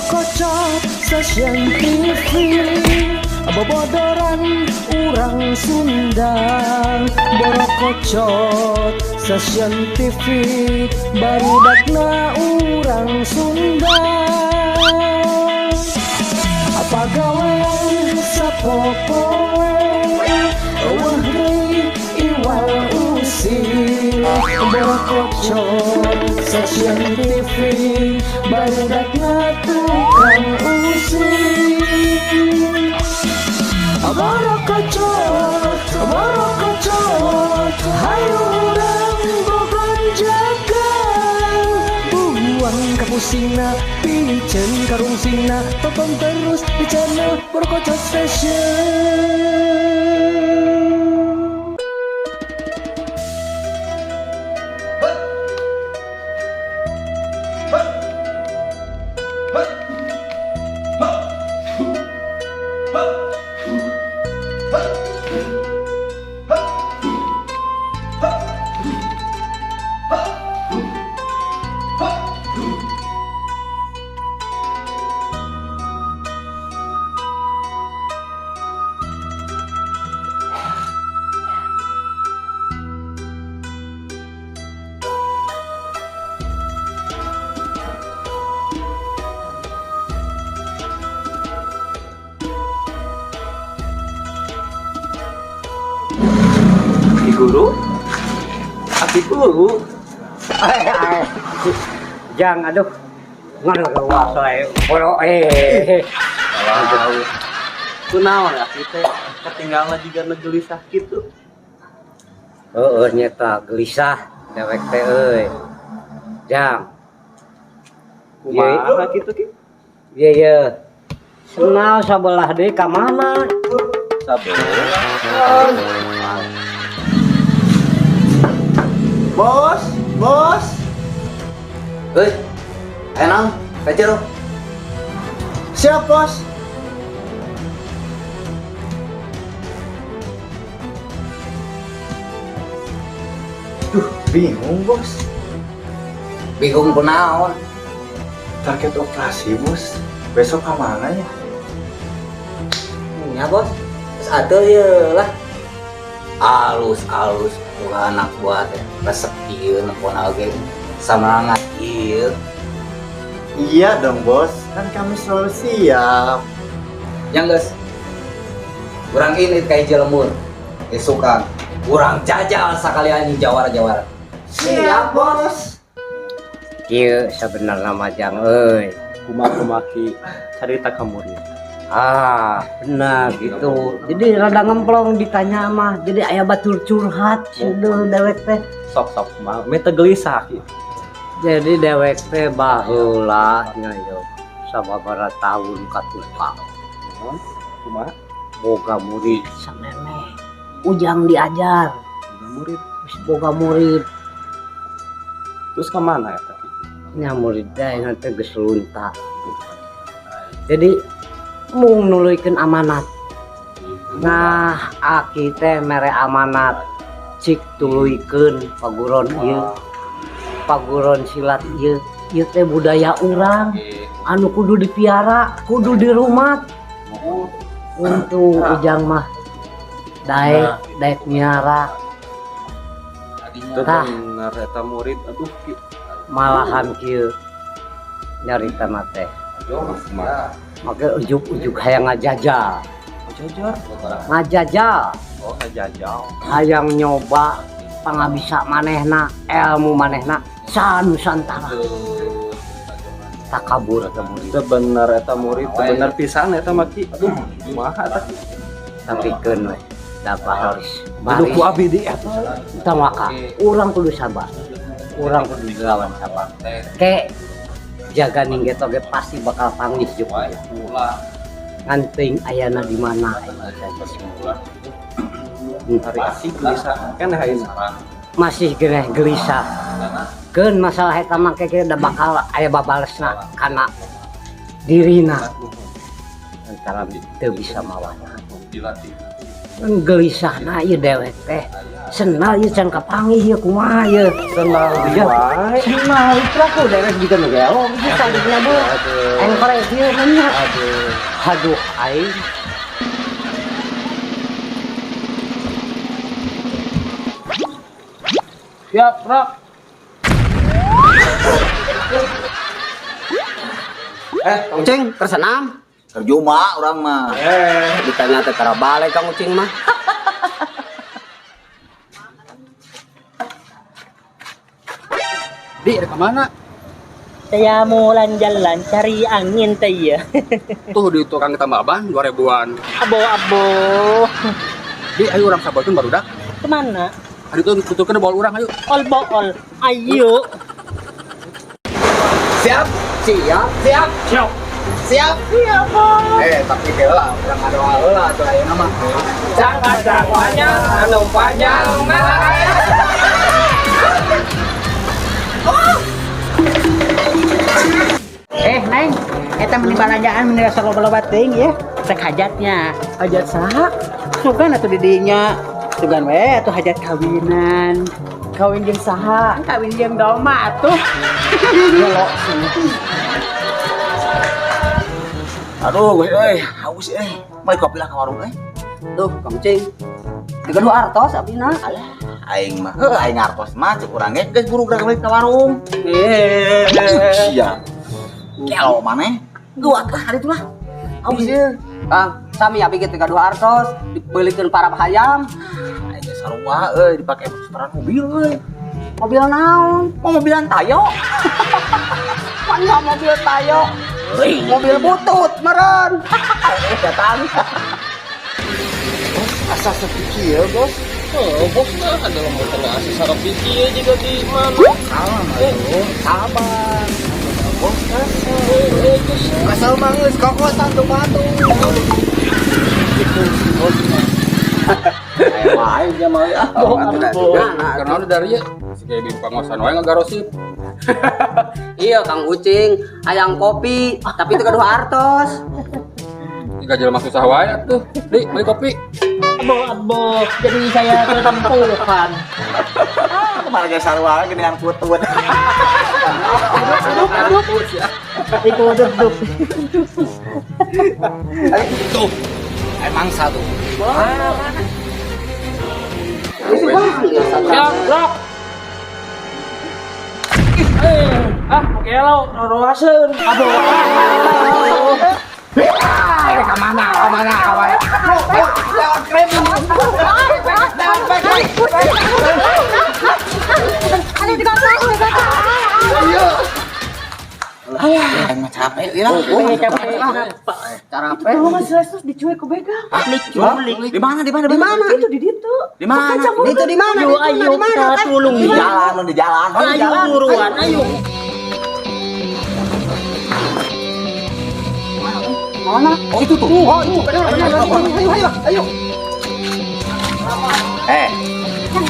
Borokocot Stasiun TV, bobodoran urang Sunda. Borokocot Stasiun TV, barudakna urang Sunda. Apa gawean sapopoe, euweuh deui iwal usil. Borokocot Stasiun TV, barudakna tukang usil. Borokocot, borokocot, hayu urang bogonjakan. Buang kapusingna, piceun karungsingna, tonton terus di channel Borokocot Station. Aki guru, aki guru. Eh, eh. Jang, aduh. Ngan luas we. Boro eh. Kunaon aki teh ketinggalan juga gelisah gitu? Heeh, nyata gelisah dewek teh euy. Jang, Kumaha kitu, Ki? Iya iya. Senal sabelah deui ka mana? Sabelah. Bos, bos. Hei, ayo naon, kacau. Siap, bos. Duh, bingung, bos. Bingung kunaon? Target operasi, bos. Besok ke mana ya? Ya bos, terus ada ya lah. Alus alus, bukan anak buat ya. Resep ieu nelpon oge. Semangat ieu. Iya dong, bos. Kan kami selalu siap. Yang geus. Urang ini kayak lembur. Esukan. Urang jajal sakalian jawara-jawara. Siap, bos. Kieu sebenarnya mah, Jang euy. Kumaha kumaha, Ki? Carita ka murid. Ah, benar gitu. Jadi rada ngemplong ditanya mah. Jadi aya batur curhat sudah dewek teh. Sok sok, kumaha? Meta gelisah, Ki. Jadi dewek teh baheula nya yo sababaraha tahun ka tukang. Kumaha? Boga murid samemeh. Ujang diajar. Boga murid. Geus boga murid. Terus ke mana ya, Ki? Nya murid teh nanti geus lunta. Jadi mung nuluykeun amanat. Nah, aki teh mere amanat cik tuluykeun paguron ieu. Paguron silat ieu, ieu teh budaya urang anu kudu dipiara, kudu dirumat. Untuk ujang mah daek daek miara. Itu Tah. bener eta murid, aduh, Ki. Malahan kieu nyarita teh. Kumaha? Maka ujug-ujug hayang ngajajal. Jajal. Ngajajal. Oh, ngajajal. Hayang nyoba pangabisa manehna, ilmu manehna sanusantara. Takabur eta murid. Itu bener eta murid, itu bener pisan eta mah, Ki. Aduh, kumaha eta, Ki? Tapi keun we da harus Aduh, baris. Ku abi di eta. Tong waka, urang kudu sabar. Urang kudu dilawan sabar. Ke jaga ningget oge pasti bakal panggih jeung urang. Ngan teuing ayana di mana ayeuna geus murid. Hari aki gelisah kan ayeuna. Masih geneh gelisah. Keun masalah eta mah ke da bakal aya babalesna kana dirina. Antara teu bisa mawana. Gelisahna ieu dewek teh. Sendal ieu can kapanggih ieu kumaha ieu? Sendal Iya. wae. Sendal itu aku daerah juga nu gelo gitu tadi bu. Engkor ieu nya. Aduh. Aduh aing. Siap, Rok. Kang Ucing, tersenam. Terjuma urang mah. Ditanya teh tara balik Kang Ucing mah. Di, rek mana? Saya mau jalan cari angin teh ya. Tuh di tukang tambal ban 2000-an. Abo abo. Di, ayo urang sabarkeun barudak. Kemana? Ayo tuh tuturkeun bawa urang ayo. Ol bool. Ayo. Siap? Siap. Siap. Siap. Siap. Siap, Bos. Tapi heula urang ngadoa heula atuh ayeuna mah. Jangan dakwanya anu panjang. Neng, eta meni balanjaan meni rasa loba-loba teuing ya. Rek hajatnya. Hajat saha? Sugan atuh di dinya. Sugan we atuh hajat kawinan. Kawin jeung saha? Kawin jeung doma atuh. Gelo sih. Aduh, euy, haus euy. Mai kopi lah ka warung euy. Duh, Kang Ucing. Tiga dua artos abina. Alah, aing mah heuh aing artos mah cek urang ge geus buru gerak balik ka warung. Sia. Kelo maneh. Guat lah hari itu lah. Haus ieu. Kang, sami abi ge tiga dua artos dibelikeun para hayam. Aing ge sarua euy dipake setoran mobil euy. Mobil naon? Mau mobilan tayo. Mana mobil tayo? Mobil butut meren. Datang. Asa sepi kieu, Bos. Oh, bos mah ada motor asa sarap kieu juga di mana? Salah atuh. Sabar. Bos Kesel. Kesel mah geus kokosan tuh batu. Ayo wae dia mah ah. Nah, karena dari ya si kayak di pangosan wae ngagarosip. Iya Kang Ucing, hayang kopi, tapi teu gaduh artos. Tiga jelema susah wae atuh. Di, beli kopi. Abo abo. Jadi saya ketempuhan. Kemarin ge sarua lagi dengan putut. Aduh, ya. Itu duduk. Tuh. Emang satu. Siap, Rok. Ah, gelo, roroaseun. Abo. Kemana, kemana? Lewat krem. Aing mah capek ieu lah. Capek. Capek. Lu nggak jelas dicuek ke begal. Diculik. Di mana? Di mana? Di mana? Itu di ditu. Di mana? Itu di mana? Ayo, ayo kita tulung Di jalan, di jalan. Di Ayo jalan. buruan, ayo. Mana? Oh, itu tuh. Oh, itu. Ayo, ayo, ayo, ayo, ayo.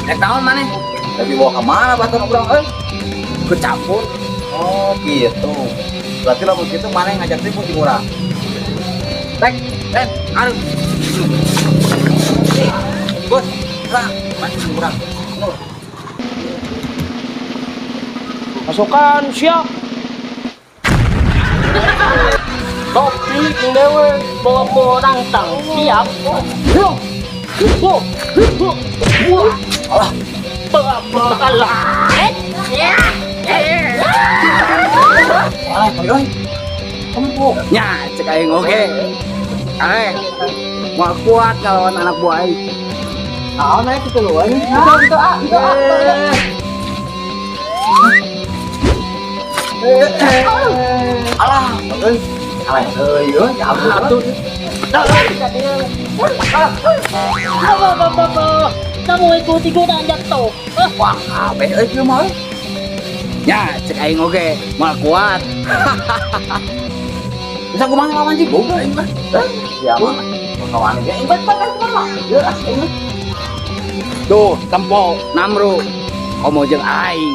Rek naon maneh? Lagi bawa kemana batur urang euy? Kecampur. Oh, gitu. Berarti lamun kitu maneh ngajak ribut di urang. Rek, rek, aduh. Bos, lah, maneh di urang. Pasukan siap. Kopi jeung dewe. Bobo nangtang siap. Alah, Bobo kalah. alah, euy. Empuk. Nya, cek aing oge. Aing moal kuat ngalawan anak buah aing. Naon aya kitu leuweung? Itu itu ah, itu ah. Alah, euy. Alah, euy, euy, atuh. Abo abo abo. Kamu ikut ikutan jatuh. Wah, kabeh euy kieu mah euy. Ya, cek aing oge moal kuat. Bisa kumaha lawan sih goblok aing mah. Sia mah. Kawan ge imbat bae kumaha. Yeuh ah aing mah. Tuh, tempo namru. Komo jeung aing.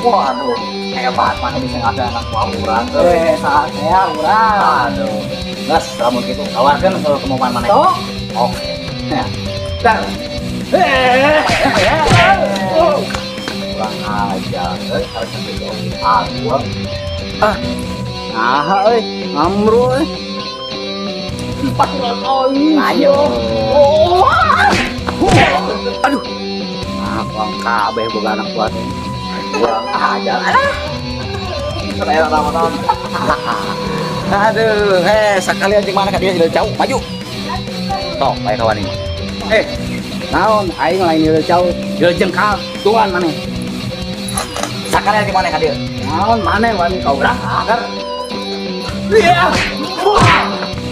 Waduh, hebat mana bisa ngasih anak buah urang euy. Saat saya urang. Aduh. Geus, lamun kitu tawarkeun kalau kemauan maneh. Tuh. Oke. Nah, dar. Kurang ajar, euy, harus sampai jauh. Aku. Ah. Nah, euy, ngamro euy. Paturan aing. Ayo. Aduh. Ah, kurang kabeh boga anak buah teh. Kurang ajar. Alah. Saya lama-lama. Aduh, sekalian jeung mana ka dia sudah jauh, maju. Sok, bae kawan ini. Eh, naon aing lain ieu jauh. Ieu jengkal tuan maneh. Sekalian jeung mana ka dia? Naon maneh wani ka urang? Agar. Iya.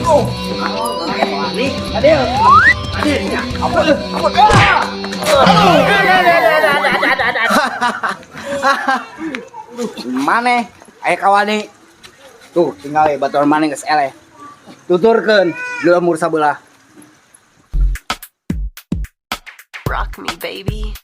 Oh. Wani, adil. Adil. Ampun, ampun. Maneh aya kawani. Tuh, tinggal ya batur maneh geus eleh. Tuturkeun di lembur sabelah. Rock me, baby.